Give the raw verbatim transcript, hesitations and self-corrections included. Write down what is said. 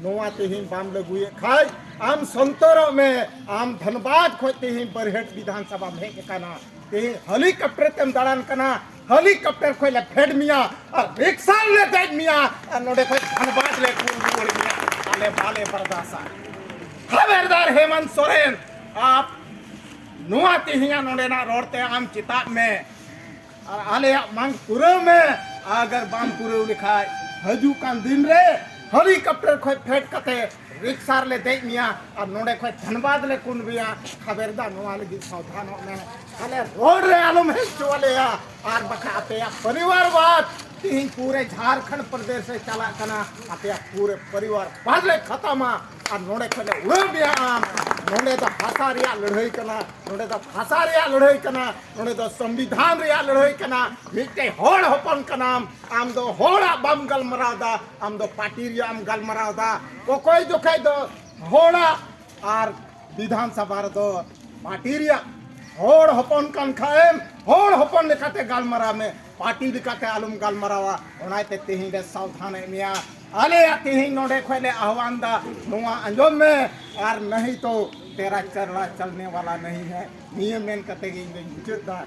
ᱱᱚᱣᱟ ᱛᱮᱦᱮᱧ ᱵᱟᱢ ᱞᱟᱹᱜᱩᱭᱮᱫ ᱠᱷᱟᱡ ᱟᱢ ᱥᱚᱱᱛᱚᱨᱚᱜ ᱢᱮ᱾ ᱟᱢ ᱫᱷᱟᱱᱵᱟᱫᱽ ᱠᱷᱚᱡ ᱛᱮᱦᱮᱧ ᱵᱟᱨᱦᱮᱴ ᱵᱤᱫᱷᱟᱱ ᱥᱚᱵᱷᱟᱢ ᱦᱮᱡ ᱟᱠᱟᱱᱟ, ᱛᱮᱦᱮᱧ ᱦᱮᱞᱤᱠᱟᱯᱴᱟᱨ ᱛᱮᱢ ᱫᱟᱬᱟᱱ ᱠᱟᱱᱟ, ᱦᱮᱞᱤᱠᱟᱯᱴᱟᱨ ᱠᱷᱚᱡ ᱞᱮ ᱯᱷᱮᱰ ᱢᱮᱭᱟ ᱟᱨ ᱨᱤᱠᱥᱟ ᱞᱮ ᱫᱮᱡ ᱢᱮᱭᱟ ᱟᱨ ᱱᱚᱰᱮ ᱠᱷᱚᱡ ᱫᱷᱟᱱᱵᱟᱫᱽ ᱞᱮ ᱠᱩᱞ ᱨᱩᱣᱟᱹᱲ ᱢᱮᱭᱟ᱾ ᱟᱞᱮ ᱵᱟᱞᱮ ᱵᱟᱨᱫᱟᱥᱟ᱾ ᱠᱷᱟᱵᱮᱨᱫᱟᱨ ᱦᱮᱢᱟᱱᱛ ᱥᱚᱨᱮᱱ, ᱟᱯ ᱱᱚᱣᱟ ᱛᱮᱦᱮᱧᱟᱜ ᱱᱚᱰᱮᱱᱟᱜ ᱨᱚᱲ ᱛᱮ ᱟᱢ ᱪᱮᱛᱟᱜ ᱢᱮ ᱟᱨ ᱟᱞᱮᱭᱟᱜ ᱢᱟᱝ ᱯᱩᱨᱟᱹᱣ ᱢᱮ᱾ ᱟᱜᱟᱨ ᱵᱟᱢ ᱯᱩᱨᱟᱹᱣ ᱞᱮᱠᱷᱟᱡ ᱦᱤᱡᱩᱜ ᱠᱟᱱ ᱫᱤᱱ ᱨᱮ ᱦᱮᱞᱤᱠᱟᱯᱴᱟᱨ ᱠᱷᱚᱡ ᱯᱷᱮᱰ ᱠᱟᱛᱮ ᱨᱤᱠᱥᱟ ᱨᱮᱞᱮ ᱫᱮᱡ ᱢᱮᱭᱟ ᱟᱨ ᱱᱚᱰᱮ ᱠᱷᱚᱡ ᱫᱷᱟᱱᱵᱟᱫᱽ ᱞᱮ ᱠᱩᱞ ᱢᱮᱭᱟ᱾ ᱠᱷᱟᱵᱮᱨᱫᱟ, ᱱᱚᱣᱟ ᱞᱟᱹᱜᱤᱫ ᱥᱟᱵᱫᱷᱟᱱᱚᱜ ᱢᱮ, ᱟᱞᱮ ᱨᱳᱰ ᱨᱮ ᱟᱞᱚᱢ ᱦᱮᱡ ᱦᱚᱪᱚ ᱟᱞᱮᱭᱟ᱾ ᱟᱨ ᱵᱟᱠᱷᱟᱡ ᱟᱯᱮᱭᱟᱜ ᱯᱚᱨᱤᱵᱟᱨ ᱵᱟᱫ ᱛᱤᱦᱤᱧ ᱯᱩᱨᱟᱹ ᱡᱷᱟᱨᱠᱷᱚᱸᱰ ᱯᱨᱚᱫᱮᱥ ᱨᱮ ᱪᱟᱞᱟᱜ ᱠᱟᱱᱟ, ᱟᱯᱮᱭᱟᱜ ᱯᱩᱨᱟᱹ ᱯᱚᱨᱤᱵᱟᱨ ᱵᱟᱫ ᱞᱮ ᱠᱷᱟᱛᱟᱢᱟ᱾ ᱟᱨ ᱱᱚᱰᱮ ᱠᱷᱚᱡ ᱞᱮ ᱩᱲᱟᱹᱣ ᱢᱮᱭᱟ ᱟᱢ᱾ ᱱᱚᱰᱮ ᱫᱚ ᱦᱟᱥᱟ ᱨᱮᱭᱟᱜ ᱞᱟᱹᱲᱦᱟᱹᱭ ᱠᱟᱱᱟ, ᱱᱚᱰᱮ ᱫᱚ ᱵᱷᱟᱥᱟ ᱨᱮᱭᱟᱜ ᱞᱟᱹᱲᱦᱟᱹᱭ ᱠᱟᱱᱟ, ᱱᱚᱰᱮ ᱫᱚ ᱥᱚᱝᱵᱤᱫᱷᱟᱱ ᱨᱮᱭᱟᱜ ᱞᱟᱹᱲᱦᱟᱹᱭ ᱠᱟᱱᱟ᱾ ᱢᱤᱫᱴᱮᱡ ᱦᱚᱲ ᱦᱚᱯᱚᱱ ᱠᱟᱱᱟᱢ, ᱟᱢ ᱫᱚ ᱦᱚᱲᱟᱜ ᱵᱟᱢ ᱜᱟᱞᱢᱟᱨᱟᱣ ᱫᱟ, ᱟᱢ ᱫᱚ ᱯᱟᱨᱴᱤ ᱨᱮᱭᱟᱜ ᱮᱢ ᱜᱟᱞᱢᱟᱨᱟᱣ ᱫᱟ᱾ ᱚᱠᱚᱭ ᱡᱚᱠᱷᱮᱡ ᱫᱚ ᱦᱚᱲᱟᱜ ᱟᱨ ᱵᱤᱫᱷᱟᱱ ᱥᱚᱵᱷᱟ ᱨᱮᱫᱚ ᱯᱟᱨᱴᱤ ᱨᱮᱭᱟᱜ ᱦᱚᱲ ᱦᱚᱯᱚᱱ ᱠᱟᱱ ᱠᱷᱟᱱᱮᱢ, ᱦᱚᱲ ᱦᱚᱯᱚᱱ ᱞᱮᱠᱟᱛᱮ ᱜᱟᱞᱢᱟᱨᱟᱣ ᱢᱮ, ᱯᱟᱨᱴᱤ ᱞᱮᱠᱟᱛᱮ ᱟᱞᱚᱢ ᱜᱟᱞᱢᱟᱨᱟᱣᱟ᱾ ᱚᱱᱟᱛᱮ ᱛᱮᱦᱮᱧ ᱞᱮ ᱥᱟᱵᱫᱷᱟᱱᱮᱫ ᱢᱮᱭᱟ᱾ ᱟᱞᱮᱭᱟᱜ ᱛᱮᱦᱮᱧ ᱱᱚᱰᱮ ᱠᱷᱚᱡ ᱞᱮ ᱟᱦᱣᱟᱱ ᱫᱟ, ᱱᱚᱣᱟ ᱟᱸᱡᱚᱢ ᱢᱮ, ᱟᱨ ᱱᱟᱦᱤ ᱛᱚ ᱛᱮᱨᱟ ᱪᱟᱞᱟ ᱪᱟᱞᱱᱮ ᱣᱟᱞᱟ ᱱᱟᱦᱤ ᱦᱮ᱾ ᱱᱤᱭᱟᱹ ᱢᱮᱱ ᱠᱟᱛᱮ ᱜᱮ ᱤᱧ ᱫᱚᱧ ᱢᱩᱪᱟᱹᱫ ᱫᱟ᱾